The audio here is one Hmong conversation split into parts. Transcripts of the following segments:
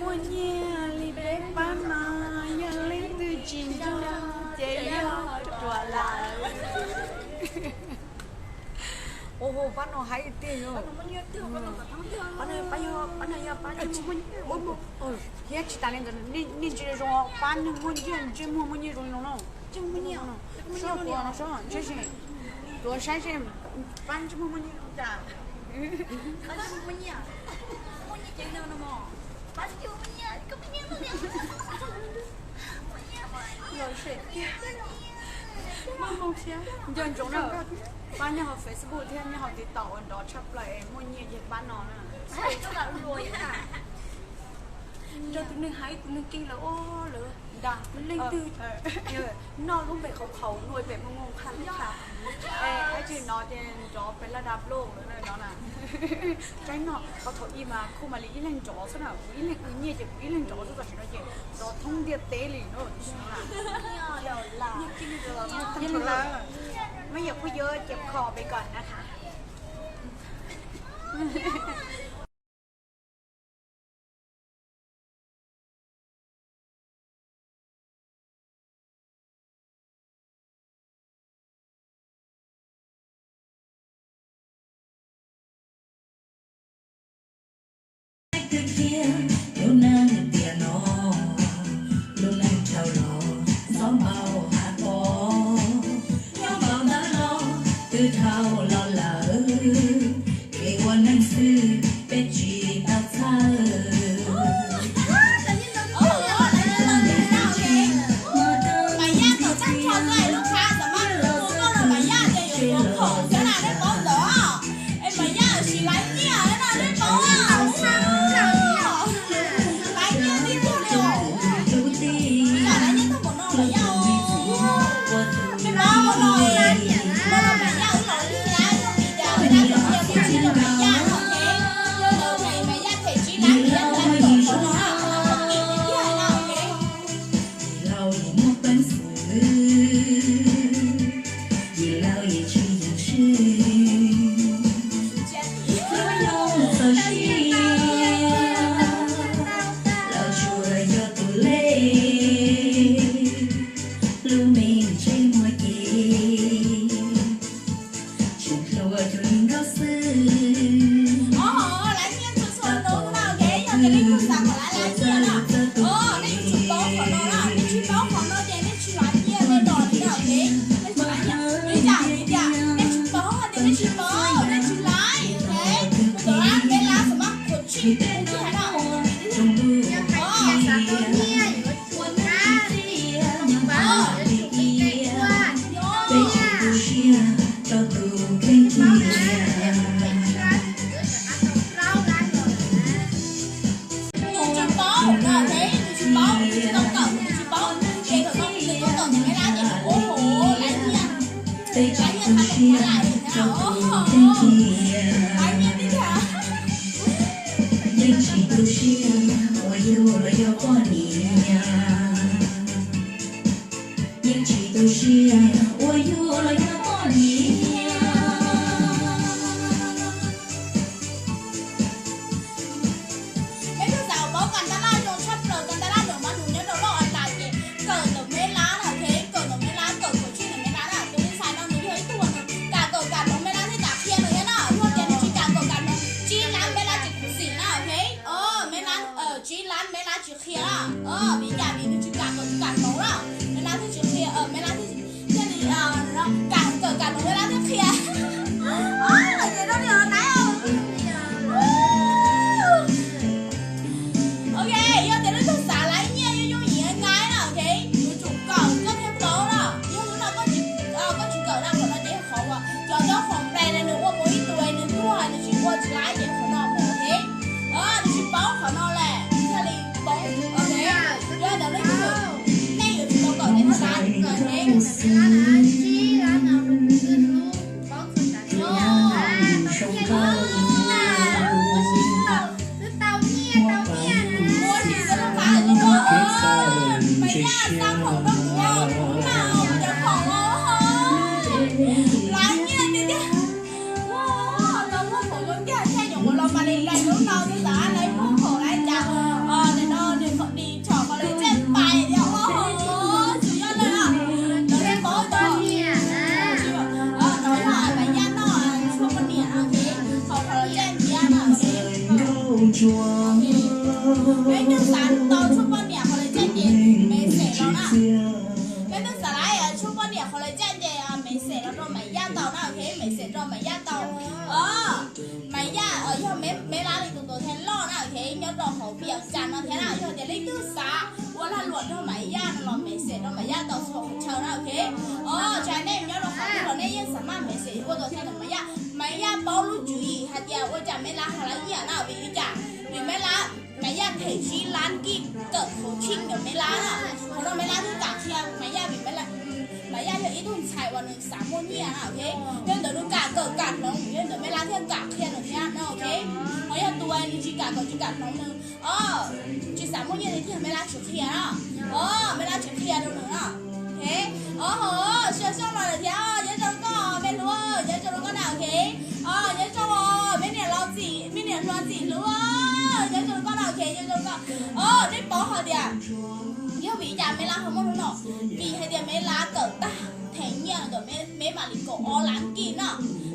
Muaj nyiaj li peb pab no, yog leej twg tsis ntseeg ces yog ruam lawm. Ua pab no haib tiag. Thiab tsis tas li ntawd, nej ntsia zoo pab neeg muaj nyiaj, ntsej muag muaj nyiaj zoo li no na. Tuav saib seb pab ntsej muag muaj nyiaj zoo cas. Nco ntsoov na, pab nyob hauv Facebook thiab nyob hauv TikTok uas nrov tshaj plaws es muaj nyiaj ces pab no na. Rau tus neeg hais tus neeg keej lawm os, lawv dag leej twg noj lub npe qhauv qhauv, luag pem muaj muaj qhaj lub qhaj. Ab tsis no ces nrov pem laj da blog lawm no na. Tsaib no qhov thaum ub mas kuj mam li ib leeg nrov xwb na, kuv ib leeg ib nyiaj ces kuv ib leeg nrov xwb, tam sim no ces nrov thoob ntiaj teb li no. Ib leeg lawm, muaj yam kuj yuav ceeb kho peb kom na. Twb tiag, lub neej tiam no, lub neej dhau los txhob npau hav pov, nyob npau ntawv los twb dhau los lawm, kev ua neej xwb peb tsis tau txhawj. Mas Yaj tawm tag nrho txog lub qhab xav mas hu koj los Mas Yaj tias yuav yuav khoom thiab na, nej paub ntawd. Es Mas Yaj sim laiv nyiaj na, nej paub. Laiv nyiaj tib tug li os. Yam laiv nyiaj tag npaum no Mas Yaj os. Nej paub no, no Mas Yaj wb los lwj laiv no vim tias Mas Yaj tsis tau Mas Yaj no, ok. Yog ntawd Mas Yaj them tsis laiv Mas Yaj laiv tawm qhov no na, qhov no qhov kim tiag tiag na, ok. Laus muaj peev xwm, yim laus yim tsis yeem swb. Hlub yog txoj sia, laus tsuas yog tus lej, hlub me ntsej muag ces tseem hlub cuag li nkauj xwb. Laiv nyiaj txhua txhua hnub na, ok, yog tias nej kuj xav kom laiv laiv nyiaj na, nej yuav tsum paub qhov no na, nej tsis paub qhov no ces nej tsis laiv nyiaj nej no li na, ok. Nej tsis laiv nyiaj, vim yam li tias nej tsis paub hais tias nej tsis paub, nej tsis laiv, ok. Kuv tau lab peb lab xav mas khuv tsij kuv tsis hais no, Nws tsis paub, nws tsis paub, nws tsis tau kawm, nws tsis paub. Ces thaum no nws tuaj kawm ntawm Meb Lab ces nws ua hauv laiv nyiaj, laiv nyiaj tag npaum no lawm thiab, laiv nyiaj tib tiag. Yeej tsis tu siab uas yus los yog poj niam. Yeej tsis tu siab uas yus los yog poj niam. Peb tug xav paub kas tas laj zoo tshaj plaws, kas tas laj nws mas nws nyob rau loj tas ces kawm ntawm Meb Lab na, ok, kawm ntawm Meb Lab, kawm khuv tsij ntawm Meb Lab na. Tus ntxhais no nws yog ib tug uas nws kam kawm kam hloov Meb Lab thiaj kam qhia nws thiab na, yog tias nws tsis kam kawm kam hloov tsib lab Meb Lab tsis khuv xim na, ok. Meb Lab, tsib lab Meb Lab tsis qhia na, vim yam li nws tsis kam kawm tsis kam hloov na, Meb Lab thiaj tsis qhia, Meb Lab thiaj li kam kawm kam hloov Meb Lab thiaj qhia. Ok, yog tias leej twg xav laiv nyiaj yooj yooj yim nqaij na, ok, yuav tsum kawm koj thiaj paub na. Yog hnub no koj tsis, koj tsis kawm na, qhov no ces qhov uas cov nyob Foom Ples na nws ua mus ib tug nws tuag nws tsis ua tsis laiv ces qhov no mus, ok. Nws tsis paub qhov no lawm nws thiaj li paub, ok. Yog ntawd leej twg, nej yuav tsum tau kawm thiaj laiv, ok. Ua tsis tau nyiaj tau nyiaj na. Ua tsis tau nyiaj tau nyiaj, Maiv Yaj xa khoom rau kuv, kuv mam cov khoom los laiv nyiaj tiag tiag. Tau muaj khoom zoo tiag, thiaj nyuam qhuav los Malay lub no xwb, xav laiv muaj khoom laiv cas. Nim no Peb twb xav tau tshuaj poj niam qhov lawv caj ces Maiv xeem los na. Peb twb xav lawv tshuaj poj niam qhov lawv caj ces Maiv xeem los rau Maiv Yaj tau na, ok, Maiv xeem rau Maiv Yaj tau. Maiv Yaj yog Maiv Lab li tus tuam thawj loj na, ok, nyob rau hauv Vias Cas no thiab na. Yog tias leej twg xav ua lag luam nrog Maiv Yaj no los Maiv xeem rau Maiv Yaj tau txhua qhov chaw na, ok. Tsa nej nyob rau qhov twg los nej yeej xav maj Maiv xeem ua tuam thawj ntawm Maiv Yaj. Maiv Yaj paub lub tswv yim hais tias ua cas Maiv Lab ho lab nyiam na, vim li cas? Vim Maiv Lab, Maiv Yaj them tsib lab kij kawm coaching ntawm Maiv Lab na. Qhov no Maiv Lab thiaj kam qhia Maiv Yaj vim Maiv Yaj yog ib tug ntxhais uas nws xav muaj nyiaj na, ok. Yog ntawd nws kam kawm kam hloov, yog ntawd Maiv Lab thiaj kam qhia nws thiab no, ok. Ho yog tus nws tsis kam kawm tsis kam hloov nws tsis xav muaj nyiaj tiag tiag Maiv Lab tsis qhia na. Maiv Lab tsis qhia rau nws na. Ok, o ho, sawv xyoo los lawm thiab, nyob zoo koj me hluas, nyob zoo rau koj na, ok. Nyob zoo, me niam laus txim, me niam hluas txim hlub, nyob zoo koj na, ok, nyob zoo koj. Nej paub hais tias yog vim li cas Maiv Lab ho muaj hnub no? Vim hais tias Maiv Lab kawm tag them nyiaj ntawm Maiv mam li kaum ob lab kij na.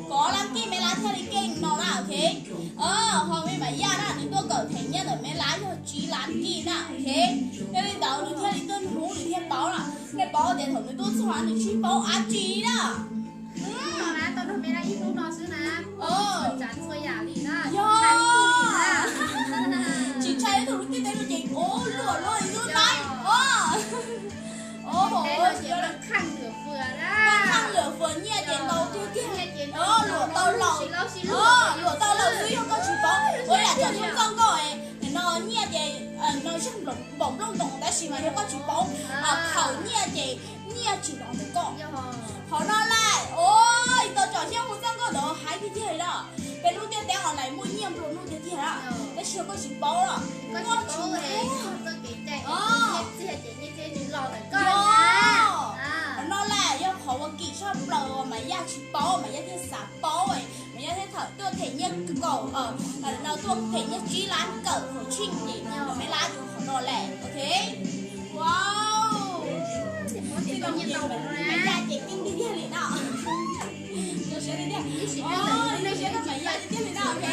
Kaum ob lab kij Maiv Lab thiaj li keej no na, ok. Ho me Maiv Yaj na nws tuaj kawm them nyiaj ntawm Maiv Lab yog tsib lab kij na, ok. Yog li ntawd nws thiaj li tuaj hnub nws thiaj paub na. Nej paub tias thaum nws tuaj txog nws tsis paub dab tsi na. Yog, tsis ntshai ib tug lub ntiaj teb no ces ua luam luaj li lub neej. Ua, ua, ua, khaj lwm fwm nyiaj ces ntau tiag tiag. Luam tau laus, luam tau laus xwb yog koj tsis paub. Ua yam cov tub nkauj nkauj es nim no nyiaj ces no zeeg npaum nplooj ntoos tab sis mas yog koj tsis paub, khaws nyiaj ces nyiaj tsis los ntawm koj. Qhov no lawm, tau tsom xyab hu txoj nkauj ntawd hais tiag tiag li na. Peb lub ntiaj teb online muaj nyiaj nplua nuj tiag tiag na, tab sis yog koj tsis paub los koj tsis paub. Qhov no lawm yog qhov uas kim tshaj plaws uas Maiv Yaj tsis paub, Maiv Yaj thiaj xav paub, Maiv Yaj thiaj thaum tuaj them nyiaj kaum, tuaj them nyiaj tsib lab kawm coaching ces Maiv Lab yog qhov no lawm, ok. Wow, Maiv Yaj ces keej tiag tiag li no. Zoo siab tiag tiag, zoo siab rau Maiv Yaj tiag tiag li no, ok.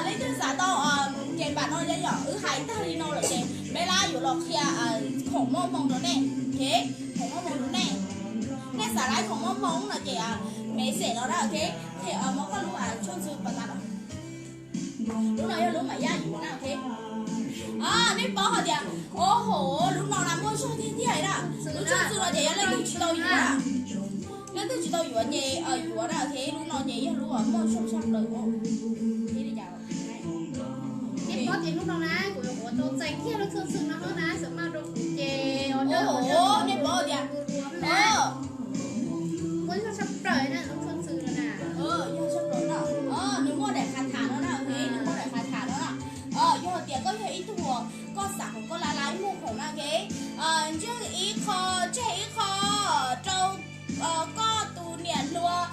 Leej twg xav tau ces npam no yom, wb hais tag li no lawm ces Maiv Lab yuav los qhia khoom moj moo rau nej, ok. Khoom moj moo rau nej. Nej xav laib khoom moj moo no ces Maiv xeem los na, ok. Them mov koj lub tshuaj ntxhw pas tas. Lub no yog lub Maiv Yaj yuav na, ok. Nej paub hais tias, o ho, lub no na muaj zog tiag tiag na. Lub tshuaj ntxhw no ces yog leej twg tsis tau yuav na, leej twg tsis tau yuav ces yuav na, ok. Lub no ces yog lub muaj zog tshaj plaws. Paub tias hnub no na kuv yuav ua tau txais kiag lub tshuaj ntxhw no na, xam maj rau kuv ces, o, nej paub tias muaj zog tshaj plaws na lub tshuaj ntxhw no na. Yog tshaj plaws no, nws muaj daim kha tham no na, ok, nws muaj daim kha tham no na. Yog tias koj yog ib tug uas koj xav kom koj lab lab muag khoom na, ok, ntseeg ib qho, tseg ib qho rau koj tus niam hluas,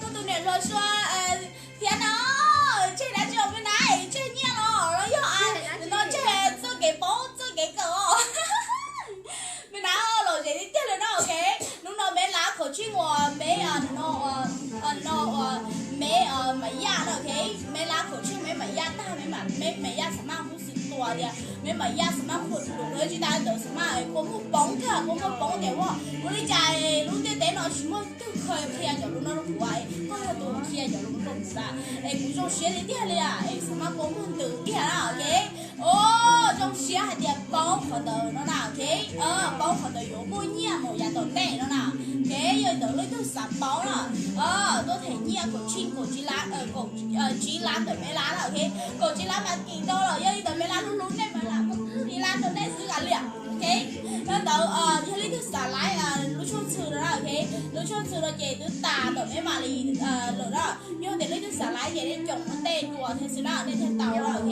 koj tus niam hluas Sua thiab no. Tseg dab tsi me na, tseg nyiaj los los yog no tseg txoj kev paub txoj kev kawm os. Me na, lom zem tiag tiag li no, ok. Hnub no Maiv Lab khoom tsij uas Maiv, no, no, Maiv Maiv Yaj no, ok. Maiv Lab khoom tsij Maiv Maiv Yaj tag, Maiv Maiv Yaj xam maj hub xwm tua tias Maiv Maiv Yaj xam maj qhuas lus tsis tas ntawd xam maj kua muag poob kawg, kua muag poob tias ua ua li cas lub ntiaj teb no tsis muaj twg qhia cov lus no rau kuv, koj yog tus qhia cov lus no rau kuv na. Es kuv zoo siab tiag tiag li es xam maj kua muag ntws kiag na, ok. O, zoo siab hais tias paub qhov ntawd no na, ok. Paub qhov ntawd yuav muaj nyiaj mus yav tom ntej no na. Ok, yog li ntawd leej twg xav paub na, tuaj them nyiaj kaum tsib, kaum tsib lab, tsib lab ntawm Maiv Lab na, ok. Kaum tsib lab mas kim ntau lawm, yog li ntawd Maiv Lab hlub hlub nej mas lam muab tsib lab rau nej xwb kav liam, ok. Yog li ntawd yog leej twg xav laib lub tshuaj ntxhw no na, ok. Lub tshuaj ntxhw no ces twb tas ntawm Maiv Mam Lis lawm na. Yog tias leej twg xav laib ces nej caum ua ntej dua thiab xwb na, nej thiaj tau na, ok.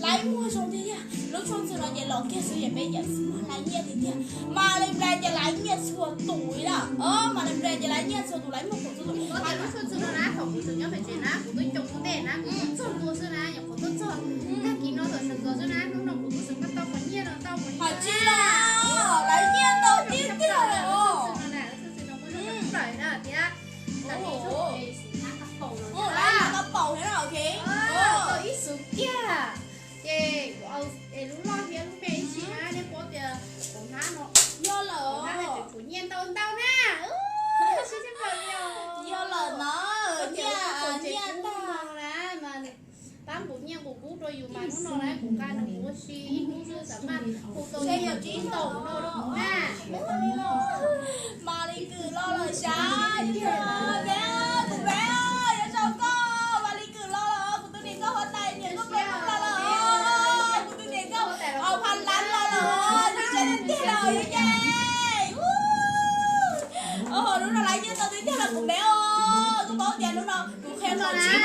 Laib muag zoo tiag tiag, lub tshuaj ntxhw no ces los kiag xwb ces peb cov xwb mas laib nyiaj tiag tiag. Mas li nplai ces laib nyiaj txhua tus li na, mas li nplai ces laib nyiaj txhua tus, laib muag khoom txhua tus. Lub tshuaj ntxhw no na, thaum kuv tseem nyob pem tsev na kuv twb caum ua ntej na, kuv twb txog ntua xwb na, nyuam qhuav tuaj txog tag kis no thaum sawv ntxov xwb na, hnub no kuv twb xam maj tau qhov nyiaj no tau qhov nyiaj. Hais tsis los, laib nyiaj ntau tiag tiag os. Nqus nyiaj nqus kub rau yus mas hnub no na kuv nqa nws mus ua si ib hnub xwb xam maj hu tau yam tsis tau no rau kuv na. Mas Li Kws los lawm xyov, kuv peb, kuv peb, yuav zoo koj, Mas Li Kws los lawm, kuv tus niam nkauj huab tais niam nkauj peb los lawm, kuv tus niam nkauj pha lab los lawm, twb tseem tiag tiag los yeej. Hnub no lawv yeej tau twb tiag los kuv peb os, kuv paub tias hnub no kuv qhia tau tsis